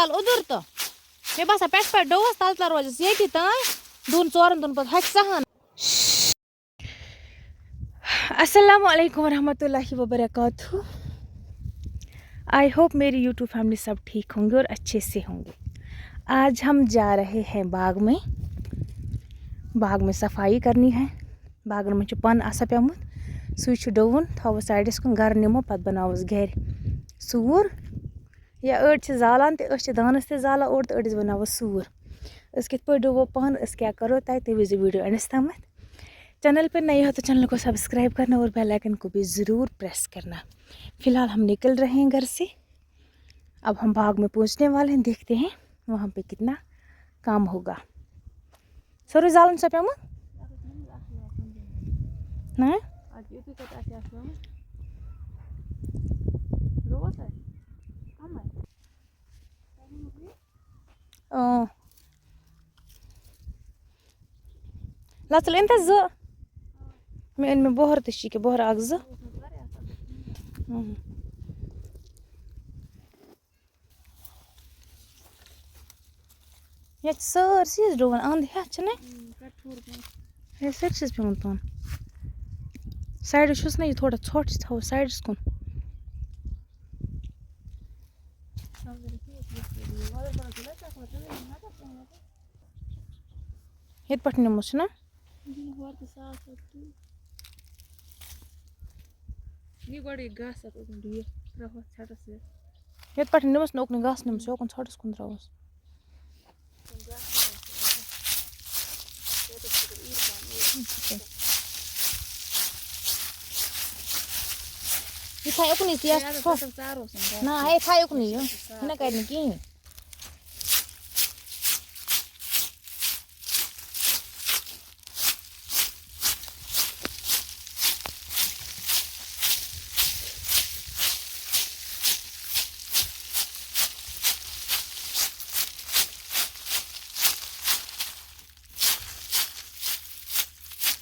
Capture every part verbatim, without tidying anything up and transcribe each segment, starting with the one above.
تَلہٕ اوٚدُر تہٕ۔ مےٚ باسان، پٮ۪ٹھٕ پٮ۪ٹھٕ ڈوٚوُس، تَلہٕ تَلہٕ روزٮ۪س ییٚتی تام۔ دۄن ژورَن دۄہَن پَتہٕ ہۄکھِ سۄ ہَن۔ السلام علیکم ورحمۃ اللہ وبرکاتہ۔ آئی ہوپ میری یوٹیوب فیملی سب ٹھیک ہوں گے اور اچھے سے ہوں گے۔ آج ہم جا رہے ہیں باغ میں، باغ میں صفائی کرنی ہے۔ باغن منٛز چھُ پَن آسان پیوٚمُت، سُے چھُ ڈوُن، تھاوو سایڈَس کُن، گرٕ نِمو، پَتہٕ بَناووس گرِ سوٗر۔ یا أڑۍ چھِ زالان تہِ، أسۍ چھِ دانَس تہِ زالان اورٕ تہٕ أڑِس بَناوو سوٗر۔ أسۍ کِتھ پٲٹھۍ ڈُوو پَن، أسۍ کیٛاہ کَرو تۄہہِ، تُہۍ وٕچھزیو ویٖڈیو اٮ۪نٛڈَس تامَتھ۔ چینل پہ نئے ہو تو چینل کو سبسکرائب کرنا اور بیل آئکن کو بھی ضرور پریس کرنا۔ فی الحال ہم نکل رہے ہیں گھر سے، اب ہم باغ میں پہنچنے والے ہیں، دیکھتے ہیں وہاں پہ کتنا کام ہوگا۔ سورُے زالُن چھا پیوٚمُت؟ نہ؟ اۭں۔ لَژٕل أنۍ تَس زٕ۔ مےٚ أنۍ مےٚ بۄہر تہِ چھِ ییٚکیٛاہ بۄہر اَکھ زٕ۔ اۭں۔ ییٚتہِ چھِ سٲرسٕے حظ ڈُوُن، اَنٛد ہٮ۪تھ چھِنَے؟ ہے، سٲرسٕے چھُس پیوٚمُت پَن۔ سایڈَس چھُس نہ یہِ تھوڑا ژھۄٹھ چھِ تھاوُن سایڈَس کُن۔ ییٚتہِ پٮ۪ٹھ نِمُت چھُنہ؟ یہِ گۄڈٕ یہِ گاسہٕ اَتھ اوکُن ڈُیِتھ، ترٛاوہوس ژھٮ۪ٹَس سۭتۍ۔ ییٚتہِ پٮ۪ٹھ نِمُس نہ اوکُن گاسہٕ نِمُس، یہِ اوکُن ژھۄٹَس کُن ترٛاوہوس۔ یہِ تھایہِ اُکنُے ژٕ یَتھ ژھۄٹھ۔ نہ، ہے، تھایہِ اُکنُے یہِ۔ یہِ نہ کَرِ نہٕ کِہیٖنۍ۔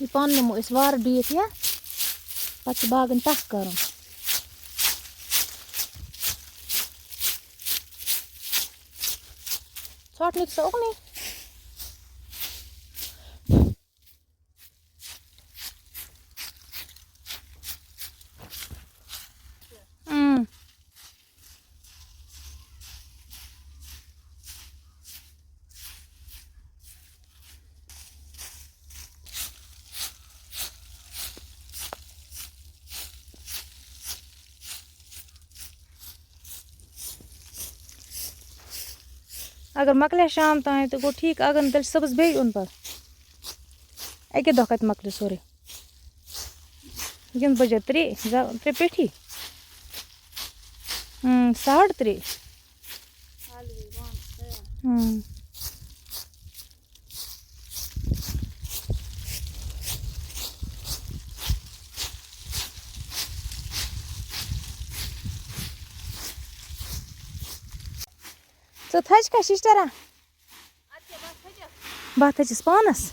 یہِ پَن نِمو أسۍ وارٕ ڈُیِتھ، یا پَتہٕ چھُ باغَن ٹَکھ کَرُن۔ ژھۄٹھ نِکھ سا اُکنُے۔ اۭں۔ اگر مۄکلے شام تام تہٕ گوٚو ٹھیٖک، اگر نہٕ تیٚلہِ صُبحَس بیٚیہِ یُن پَتہٕ۔ اَکے دۄہ کَتہِ مۄکلہِ سورُے؟ وٕنکٮ۪ن بَجے ترٛےٚ، زا-، ترٛےٚ پیٚٹھی۔ اۭں، ساڑٕ ترٛےٚ۔ اۭں۔ ژٕ تھٔج کھا شِشتٕرا؟ بہٕ تھٔچِس پانَس۔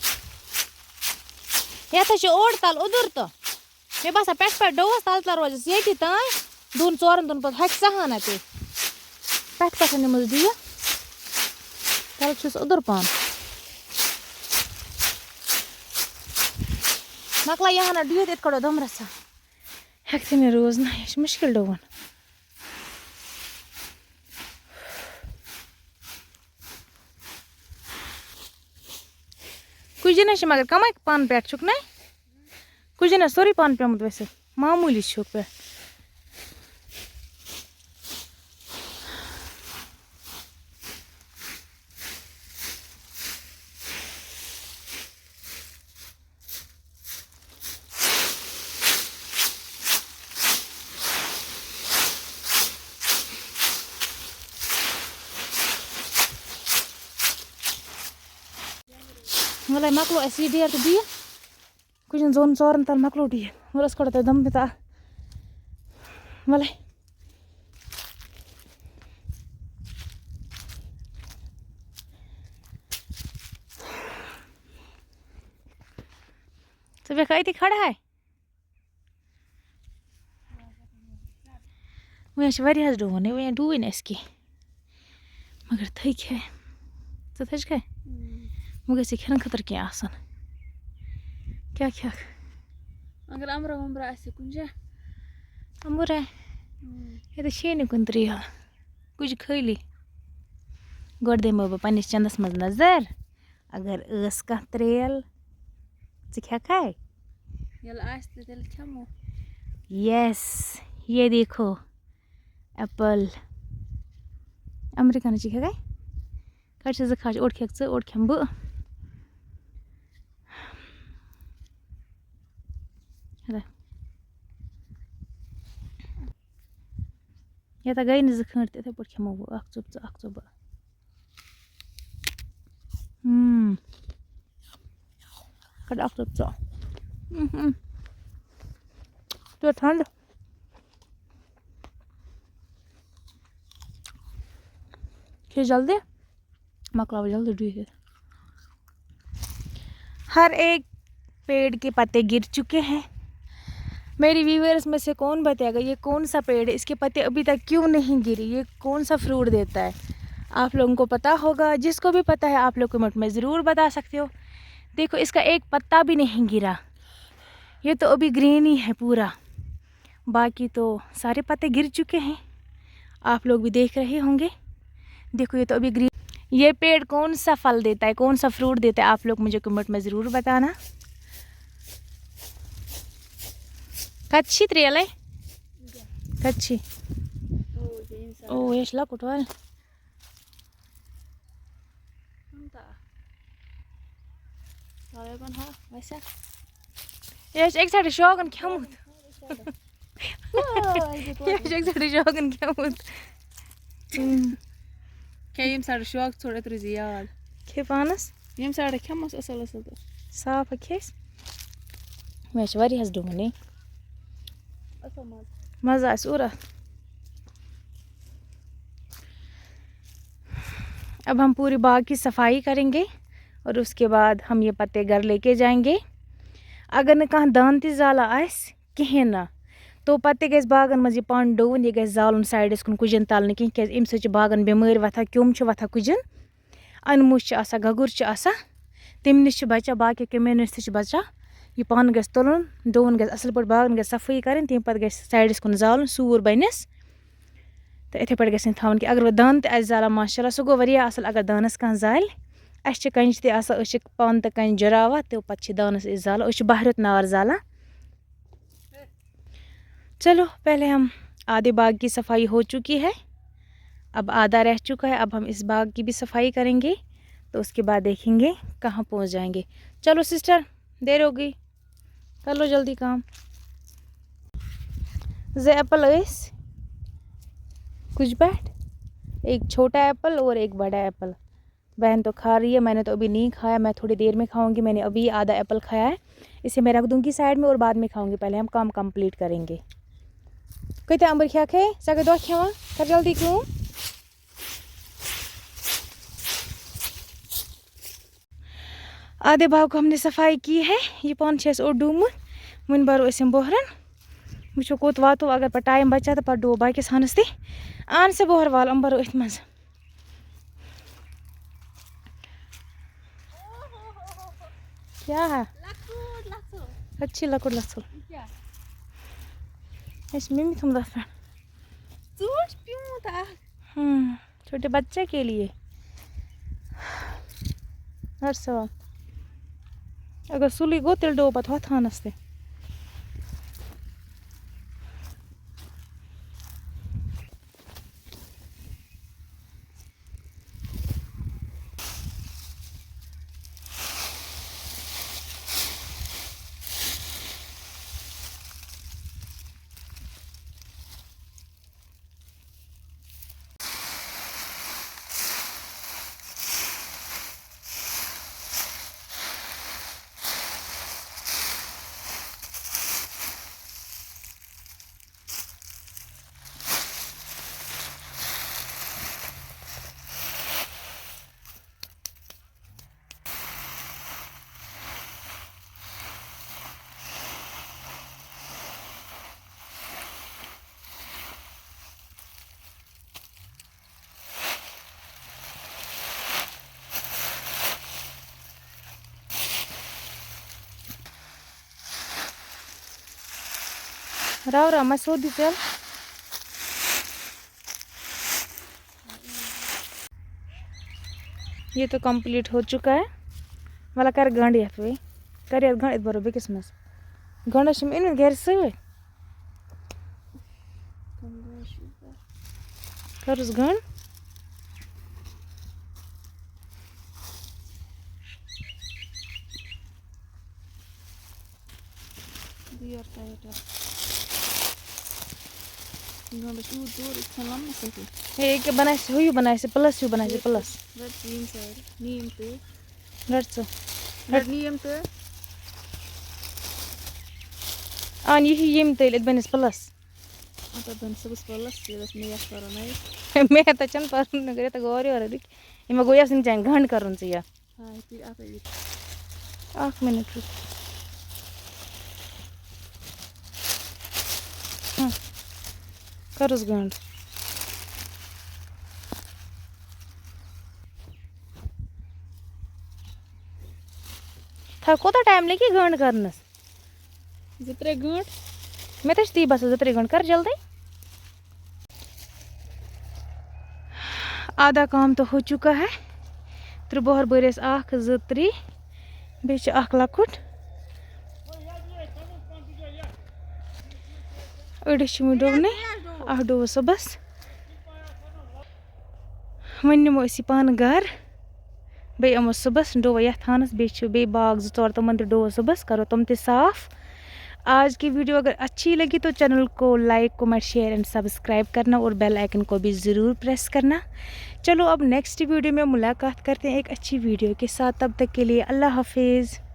یَتھ حظ چھِ اوٚڑ تَل اوٚدُر تہٕ۔ مےٚ باسان، پٮ۪ٹھٕ پٮ۪ٹھٕ ڈوٚوُس، تَلہٕ تَلہٕ روزٮ۪س ییٚتی تام۔ دۄن ژورَن دۄہَن پَتہٕ ہۄکھِ سۄ ہَن اَتے۔ پٮ۪ٹھٕ پٮ۪ٹھٕ نِمَس ڈُیِتھ۔ تَلہٕ چھُس اوٚدُر پَہَن۔ مۄکلاو یہِ ہَنا ڈُیِتھ، ییٚتہِ کَڑو دۄمرَژھا۔ ہٮ۪کتھٕے نہٕ روز نہ، یہِ چھُ مُشکِل ڈوُن۔ کُجہِ نہ چھِ مگر کمٕے پن پٮ۪ٹھ چھُکھ نہ؟ کُجہِ نہ سورُے پن پیومُت ؤسِتھ، معموٗلی چھُکھ پٮ۪ٹھ۔ وَلَے مۄکلو اَسہِ یہِ ڈیر تہٕ بیٚیہِ کُجَن ژۄن ژورَن تَل مۄکلو ڈیر۔ وَلہٕ أسۍ کَڑو تۄہہِ دَم پِتہ اَکھ۔ وَلَے۔ ژٕ بیٚہہ أتی کھڑا ہے۔ وۄنۍ حظ چھِ واریاہَس ڈوٗنۍ، وۄنۍ ڈوٗنۍ اَسہِ کینٛہہ۔ مگر تھٔکۍ ہے۔ ژٕ تھٔچکھے؟ وۄنۍ گژھِ کھٮ۪نہٕ خٲطرٕ کینٛہہ آسُن۔ کیٛاہ کھٮ۪کھ؟ اگر امرا ومرا آسہِ کُنہِ جایہِ۔ امرا؟ ییٚتہِ چھے نہٕ کُنہِ ترٛیل۔ کُجہِ خٲلی۔ گۄڈٕ دِمو بہٕ پننِس چندس منٛز نظر۔ اگر ٲس کانٛہہ ترٛیل، ژٕ کھٮ۪کھے؟ ییٚلہِ آسہِ تہٕ تیٚلہِ کھٮ۪مو۔ یس، یہ دیکھو، ایپل۔ امریکہ نہٕ چی کھٮ۪کھے؟ کَتہِ چھِ زٕ کھچ؟ اوٚڑ کھٮ۪کھ ژٕ، اوٚڑ کھٮ۪مہٕ بہٕ۔ ہَتہ۔ یَتھ گٔے نہٕ زٕ کھنٛڈ تہِ، یِتھَے پٲٹھۍ کھٮ۪مو بہٕ۔ اَکھ ژوٚپ ژٕ، اَکھ ژوٚپ بہٕ۔ ہُم۔ کَڑ اَکھ ژوٚپ ژٕ۔ اۭں، اۭں۔ توتہِ ٹھنٛڈ۔ کھے جلدی۔ مۄکلاو جلدی ڈُہِتھ۔ ہر ایک پیڑ کے پتے گر چکے ہیں۔ میری ویورز میں سے کون بتائے گا یہ کون سا پیڑ ہے، اس کے پتے ابھی تک کیوں نہیں گرے، یہ کون سا فروٹ دیتا ہے؟ آپ لوگوں کو پتا ہوگا، جس کو بھی پتا ہے آپ لوگ کمنٹ میں ضرور بتا سکتے ہو۔ دیکھو، اس کا ایک پتا بھی نہیں گرا، یہ تو ابھی گرین ہی ہے پورا، باقی تو سارے پتے گر چکے ہیں، آپ لوگ بھی دیکھ رہے ہوں گے۔ دیکھو، یہ تو ابھی گرین۔ یہ پیڑ کون سا پھل دیتا ہے، کون سا فروٹ دیتا ہے، آپ لوگ مجھے کمنٹ میں ضرور بتانا۔ کچھی تریل ہے؟ کچھی۔ او، یہ چھُ لۄکُٹ وَل۔ یہِ چھُ اَکہِ سایڈٕ شوگن کھیوٚمُت۔ یہِ چھُ اَکہِ سایڈٕ شوگن کھیوٚمُت۔ کھے ییٚمہِ سایڈٕ شوگ ژھوٚٹ، اَتہِ روٗزِ یاد۔ کھے پانس۔ ییٚمہِ سایڈٕ کھٮ۪مس اَصٕل اَصٕل تہٕ۔ صاف ہا کھیٚیہِ۔ مےٚ چھِ واریاہس ڈوٗنۍ۔ اَصٕل مَزٕ۔ مَزٕ آسہِ اورٕ اَتھ۔ اب ہم پورے باغ کی صفائی کریں گے اور اس کے بعد ہم یہ پتے گھر لے کے جائیں گے۔ اگر نہٕ کانٛہہ دانہٕ تہِ زالان آسہِ کِہیٖنۍ نہٕ، تو پتہٕ تہِ گژھِ باغن منٛز یہِ پن ڈوُن، یہِ گژھِ زالُن سایڈس کُن، کُجن تل نہٕ کِہیٖنۍ، کیازِ اَمہِ سۭتۍ چھِ باغن بٮ۪مٲرۍ وۄتھان، کیوٚم چھُ وۄتھان کُجن، انمُش چھُ آسان، گگُر چھُ آسان، تَمہِ نِش چھِ بچان، باقیو کیٚمیو نِش تہِ چھِ بچان۔ یہِ پن گژھِ تُلُن، ڈوُن گژھِ اصل پٲٹھۍ، باغن گژھِ صفٲیی کرٕنۍ، تَمہِ پتہٕ گژھِ سایڈس کُن زالُن، سوٗر بنٮ۪س۔ تہٕ یِتھَے پٲٹھۍ گژھِ نہٕ تھاوُن کینٛہہ۔ اگر وۄنۍ دانہٕ تہِ آسہِ زالان، ماشاءاللہ، سُہ گوٚو واریاہ اَصٕل۔ اگر دانَس کانٛہہ زالہِ، اَسہِ چھِ کَنچہِ تہِ آسان، أسۍ چھِ پانہٕ تہٕ کَنچہِ جُراوان، تہٕ پَتہٕ چھِ دانَس أسۍ زالان، أسۍ چھِ بَہرِیُتھ نار زالان۔ چلو، پہلے ہم آدھے باغ کی صفائی ہو چکی ہے، اب آدھا رہ چکا ہے، اب ہم اس باغ کی بھی صفائی کریں گے، تو اس کے بعد دیکھیں گے کہاں پہنچ جائیں گے۔ چلو سسٹر، دیر ہو گئی۔ کر لو جلدی کام۔ زٕ ایپل ٲسۍ کُجہِ پٮ۪ٹھ، ایک چھوٹا ایپل اور ایک بڑا ایپل۔ بہن تو کھا رہی ہے، میں نے تو ابھی نہیں کھایا، میں تھوڑی دیر میں کھاؤں گی۔ میں نے ابھی آدھا ایپل کھایا ہے، اسے میں رکھ دوں گی سائڈ میں اور بعد میں کھاؤں گی۔ پہلے ہم کام کمپلیٹ کریں گے۔ کۭتیٛاہ اَمبٕرۍ کھٮ۪کھ ہے؟ ژےٚ گٔے دۄہ کھٮ۪وان؟ کر جلدی کٲم۔ آدھے باغ کو ہم نے صفائی کی ہے۔ یہِ پان چھِ اَسہِ اوٚڑ ڈوٗمُت۔ وۄنۍ بَرو أسۍ یِم بۄہرَن۔ وٕچھو کوٚت واتو۔ اگر پَتہٕ ٹایم بَچہِ ہا تہٕ پَتہٕ ڈُوو باقیَس ہَنَس تہِ۔ اَہَن سا بۄہر وال، یِم بَرو أتھۍ منٛز۔ کیٛاہ ہا؟ لۄکُٹ لَژھُل۔ اَتہِ چھی لۄکُٹ لَژھُل۔ یہِ کیٛاہ؟ اَسہِ چھِ مِمی تھوٚمُت اَتھ پٮ۪ٹھ۔ ژوٗنٛٹھۍ پیوٗنٛت اَکھ۔ ہاں۔ چھوٹے بچے کے لیے۔ ہر سوال۔ اگر سُلٕے گوٚو، تیٚلہِ ڈوٚو پَتہٕ ہۄتھ ہانَس تہِ۔ راو راو ما سیوٚدُے ژےٚ۔ یہ تو کمپلیٹ ہو چکا ہے۔ ولا کر گنڈ یتھ وے۔ کر یتھ گنڈ، یتھ برو بیٚکِس منٛز۔ گنڈس چھِ مےٚ أنمٕتۍ گرِ سۭتۍ۔ کَرُس گنڈ۔ Their tight. گنڈس یوٗت دوٗر، یہِ چھَنہٕ لَمنَس سۭتی۔ ہے، یہِ کیٛاہ بَناوِ سُہ ہیوٗ بَناوِ سُہ پٕلَس ہیوٗ بَناوِ سُہ پٕلَس۔ رَٹ ژٕ ییٚمہِ سایڈٕ، نِیَم تہٕ۔ رَٹ ژٕ۔ رَٹ نِیَم تہٕ۔ اَن یہِ ہیوٗ ییٚمہِ تٔلۍ، اَتہِ بَنٮ۪س پٕلَس۔ اَتھ بَنہِ صُبحَس پٕلَس، یہِ گژھِ میتھ پَرُن اَسہِ۔ میتھ ہا چھَنہٕ پَرُن، مےٚ گٔے یَتھ غور یورٕ رٕکۍ۔ یہِ ما گوٚو یَتھ یِم چانہِ گنڈ کَرُن ژٕ یَتھ؟ ہاں، یہِ تُلہِ اَتھَے یہِ۔ اَکھ مِنَٹ رُک۔ ہاں۔ کَرُس گنڈ۔ تھَو کوٗتاہ ٹایم لَگہِ یہِ گنڈ کَرنَس؟ زٕ ترٛےٚ گٲنٛٹہٕ۔ مےٚ تہِ چھِ تی باسان زٕ ترٛےٚ گٲنٛٹہٕ۔ کر جلدی۔ آدھا کام تو ہو چکا ہے۔ ترٛےٚ بۄہر بٔرۍ اَسہِ، اَکھ، زٕ، ترٛےٚ۔ بیٚیہِ چھِ اَکھ لۄکُٹ۔ أڑِس چھِ وٕنہِ ڈوٚونٕے۔ اَکھ ڈوٚوُس صُبحَس۔ وۄنۍ نِمو أسۍ یہِ پانہٕ گَرٕ۔ بیٚیہِ یِمو صُبحَس ڈوٗوا یَتھ تھانَس، بیٚیہِ چھِ بیٚیہِ باغ زٕ ژور، تِمَن تہِ ڈوٗوا صُبحَس، کَرو تِم تہِ صاف۔ آج کی ویڈیو اگر اچھی لگی تو چینل کو like, comment, share and subscribe کرنا اور بیل آئیکن کو بھی ضرور پریس کرنا۔ چلو اب نیکسٹ ویڈیو میں ملاقات کرتے ہیں ایک اچھی ویڈیو کے ساتھ، تب تک کے لیے اللہ حافظ۔